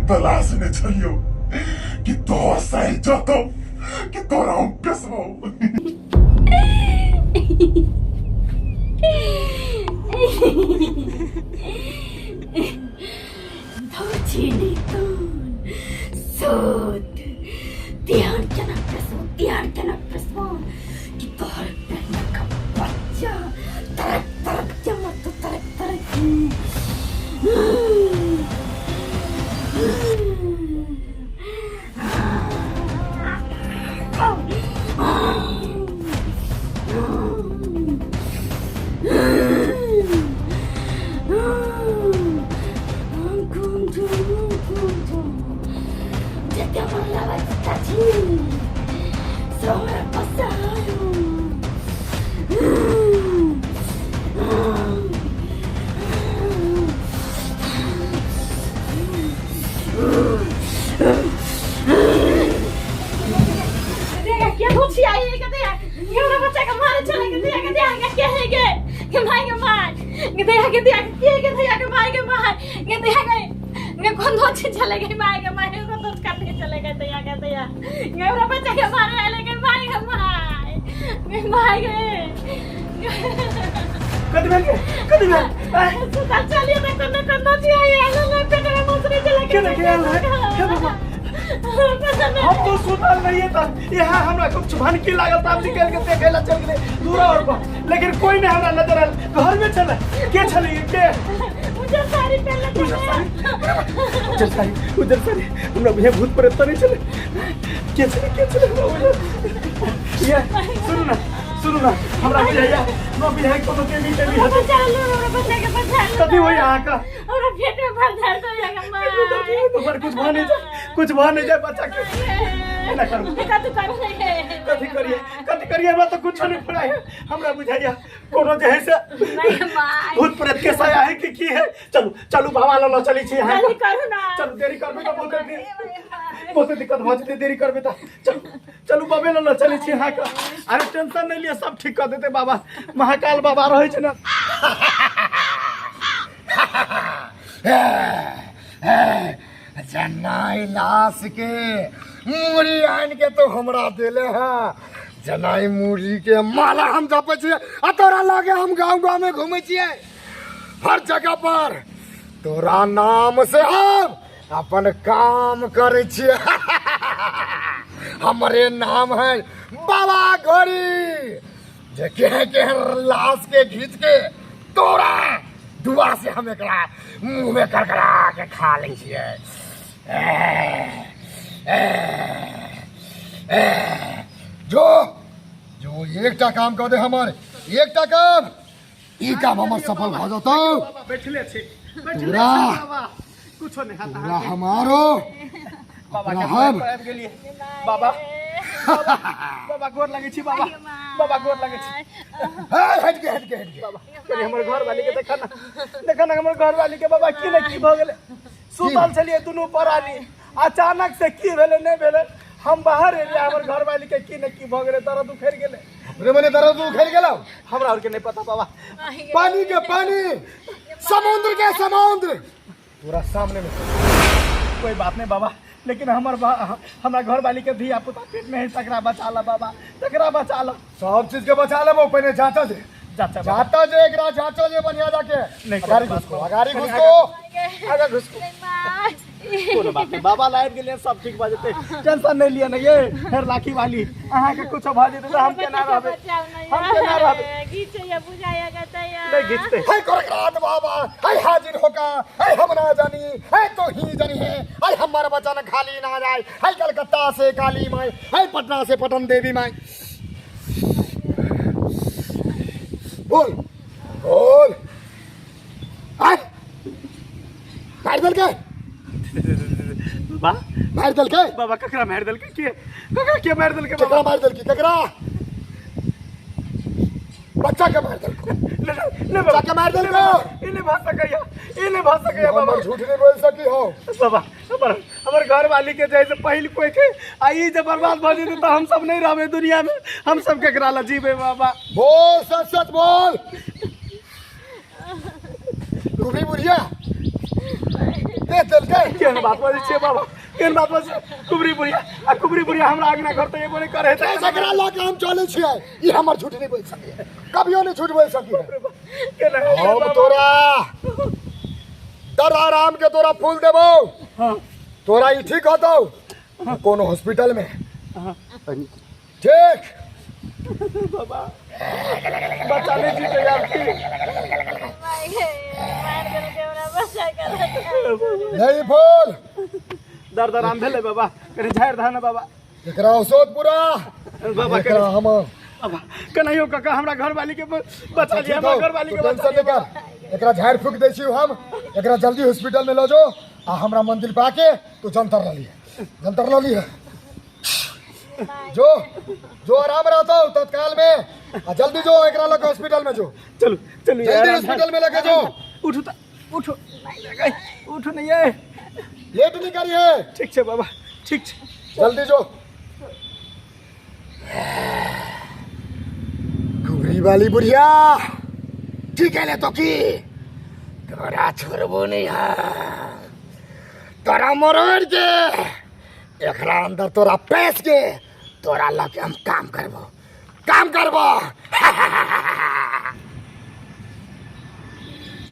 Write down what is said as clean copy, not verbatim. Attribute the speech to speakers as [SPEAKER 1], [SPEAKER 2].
[SPEAKER 1] तलाशने छलियौ कि तोहर साइल जतौ कि तोरा हम पेसबौ।
[SPEAKER 2] सूत ध्यान केना प्रसव, ध्यान केना प्रसव कि तोहर पेट का बच्चा तरक तरक जमा तो तरक तरक।
[SPEAKER 3] कथी भेल गे? कथी भेल? आय, के देखे आयल है? हे भगवान, हम तो सुतल रहिए त यहाँ हमरा कुछ भनकी लागल त हम निकल के देखे ला चल गेले दूरा और पर, लेकिन कोई नहीं हमरा नजर आयल। घर में छले के छले के
[SPEAKER 2] उजर साड़ी पहनले।
[SPEAKER 3] उजर साड़ी, उजर साड़ी, उजर साड़ी। हमरा बुझे भूत प्रेत त नहीं छले। के छले, के छले? हमरा बुझे ये सुनू ना, सुनू ना, हमरा बुझाइया न बुझाइ कोनो देवी देवी
[SPEAKER 2] हमरा
[SPEAKER 3] हते।
[SPEAKER 2] बचा लो, हमरा बचा के बचा लो।
[SPEAKER 3] कथी होई अहाँ का?
[SPEAKER 2] हमरा पेट में भर दर्द हो जाएगा मां।
[SPEAKER 3] पर कुछ भऽ नहीं जाए, कुछ भऽ नहीं जाए बच्चा के, एना करू।
[SPEAKER 2] कथी करू?
[SPEAKER 3] कथी करिए, कथी करिए? हमरा तो कुछ नहीं फुराय है। हमरा बुझाइया कोनो जे है से
[SPEAKER 2] नहीं माय।
[SPEAKER 3] भूत प्रेत के साया है कि की है। चलू चलू, बाबा लऽ चली छी अहाँ।
[SPEAKER 2] जल्दी करू ना।
[SPEAKER 3] चलू, देरी करबै तऽ बहुत बहुत दिक्कत भऽ जेतै। देरी करबै तऽ चलू चलू, बाबे लऽ चलै छी अहाँके। अरे टेंशन नहि लिअ, सब ठीक कऽ देतै बाबा। महाकाल बाबा रहै छै ने।
[SPEAKER 4] जनाई लाश के मूड़ी आनि के तो हमरा देले है। जनाई मूड़ी के माला हम जपै छियै आ तोरा लगे हम गाँव गाँव में घूमै छियै। हर जगह पर तोरा नाम से हम अपन काम करै छियै। हमरे नाम है बाबा घोड़ी, जे के के लाश के घींच के तोरा दुआ से हम एकरा मुंह में करकरा के खा लै छियै। ए, ए, जो जो एकटा काम कऽ दे हमर, एकटा काम, ई काम हमर सफल भऽ जतौ।
[SPEAKER 3] बाबा बैठले छी, बैठले
[SPEAKER 4] तोरा
[SPEAKER 3] छी बाबा, कुछो नहीं हाथ।
[SPEAKER 4] तोरा हमारो
[SPEAKER 3] बाबा
[SPEAKER 4] अपना
[SPEAKER 3] के
[SPEAKER 4] हम
[SPEAKER 3] पैर पर आबि गेलियै बाबा। बाबा, बाबा गोर लगै छी बाबा, बाबा गोर लगै छी।
[SPEAKER 4] हे, हट के, हट के, हट के।
[SPEAKER 3] बाबा, कनि हमर घर वाली के देखा ना, देखा ना हमर घर वाली के बाबा, की ने की भऽ गेलै। सुतल छलियै दुनू प्राणी, अचानक से की भेलै नहि भेलै, हम बाहर एलियै, हमर घर वाली के की ने की भऽ गेलै, दर्द उखड़ि गेलै।
[SPEAKER 4] अपने मने दर्द उखड़ि गेलौ?
[SPEAKER 3] हमरा आरके नहि पता बाबा।
[SPEAKER 4] पानी के पानी, समुद्र के समुद्र तोरा सामने में।
[SPEAKER 3] कोई बात नहीं बाबा, लेकिन हमर हमरा घर वाली के धिया पुता पेट में है, तकरा बचा ला बाबा, तकरा बचा ला।
[SPEAKER 4] सब चीज के बचा लेबो, पहिने जांचा जे।
[SPEAKER 3] जांचा बाबा।
[SPEAKER 4] जाता जे एकरा जांचो जे बढ़िया जाके।
[SPEAKER 3] नहीं,
[SPEAKER 4] अगाड़ी
[SPEAKER 3] कोई बात
[SPEAKER 4] घुसको,
[SPEAKER 3] नहीं।
[SPEAKER 4] अगाड़ी
[SPEAKER 3] कनि
[SPEAKER 4] घुसको।
[SPEAKER 3] आगा घुसको। कोनो बात नहीं बाबा, लाइट गेलियै, सब ठीक भऽ जेतै, टेंशन नहीं लिअ ने ये। फेर लाखी वाली, अहाँके कुछो भऽ जेतै तऽ हम केना रहबै, हम केना रहबै?
[SPEAKER 2] घीचैया बुझाया गतैया।
[SPEAKER 3] नहि घिचतै।
[SPEAKER 4] है करकरात बाबा, है हाजिर होका, है हम ना जानी, है तो ही जानी है, है हमार बचन खाली ना जाए, है कलकत्ता से काली माई, है पटना से पटन देवी माई। बोल बोल, आय मार देलकै।
[SPEAKER 3] बा
[SPEAKER 4] मार देलकै
[SPEAKER 3] बाबा। ककरा मारि देलकै? के ककरा के मारि देलकै
[SPEAKER 4] केकरा
[SPEAKER 3] बाबा?
[SPEAKER 4] मार देलकै? केकरा? बच्चा के मार देलकै।
[SPEAKER 3] ले ले
[SPEAKER 4] बच्चा के मार देलकै।
[SPEAKER 3] ई नहि भऽ सकैया, ई नहि भऽ सकैया बाबा।
[SPEAKER 4] हमर झूठ नहीं बोल सकी हो।
[SPEAKER 3] बाबा, हमर हमर घर वाली के जैसे पहिल कोई के आ ई जे बर्बाद भऽ जेतै तऽ हम सब नहि रहबै दुनिया में, हम सब केकरा लए जीबै बाबा?
[SPEAKER 4] बोल, सच सच बोल। तू भी बुढ़िया दे देलकै।
[SPEAKER 3] केहन बात बजै छियै बाबा, केहन बात बजै छियै? कुबरी बुढ़िया आ कुबरी बुढ़िया हमरा अंगना घर तऽ एबो नहि करै
[SPEAKER 4] ते जकरा लऽ के हम चलै छियै, ई हमर झूठ नहि बोलि सकैए, कभियो नहि झूठ बोलि सकैए।
[SPEAKER 3] केना
[SPEAKER 4] हम तोरा दर आराम के तोरा फूल देबौ।
[SPEAKER 3] हाँ।
[SPEAKER 4] तोरा ई ठीक होतौ कोनो हॉस्पिटल में।
[SPEAKER 3] हाँ।
[SPEAKER 4] ठीक
[SPEAKER 3] बाबा, बच्चा नहीं जीते यार की।
[SPEAKER 4] नहीं फूल
[SPEAKER 3] दर्द आराम भेलै बाबा, कनि झाड़ि दह ने बाबा।
[SPEAKER 4] एकरा औषध पूरा
[SPEAKER 3] बाबा।
[SPEAKER 4] एकरा हम
[SPEAKER 3] बाबा, कन्हैयो काका, हमरा घरवाली के बचा लिअ, हमरा घरवाली के
[SPEAKER 4] तू
[SPEAKER 3] बचा
[SPEAKER 4] टेंशन
[SPEAKER 3] लिअ।
[SPEAKER 4] नहीं कर, एकरा झाड़ फूक दै छी हम। एकरा जल्दी हॉस्पिटल में लऽ जो आ हमरा मंदिर पे आके तू जंतर लऽ लिहे, जंतर लऽ लिहे। जो जो, आराम रहतो तत्काल में आ जल्दी जो, एकरा लऽ के हॉस्पिटल में जो।
[SPEAKER 3] चलू चलू।
[SPEAKER 4] जल्दी हॉस्पिटल में लके जो।
[SPEAKER 3] उठू तऽ उठू, उठू नहीं ये।
[SPEAKER 4] लेट नहीं करिए।
[SPEAKER 3] ठीक छै बाबा, ठीक छै।
[SPEAKER 4] जल्दी जो। घुघरी वाली बुढ़िया, ठीक है ले तो की तोरा छोड़बो नहीं है, तोरा मरोड़ के एकरा अंदर तोरा पैस के तोरा लके हम काम करबो, काम करबो।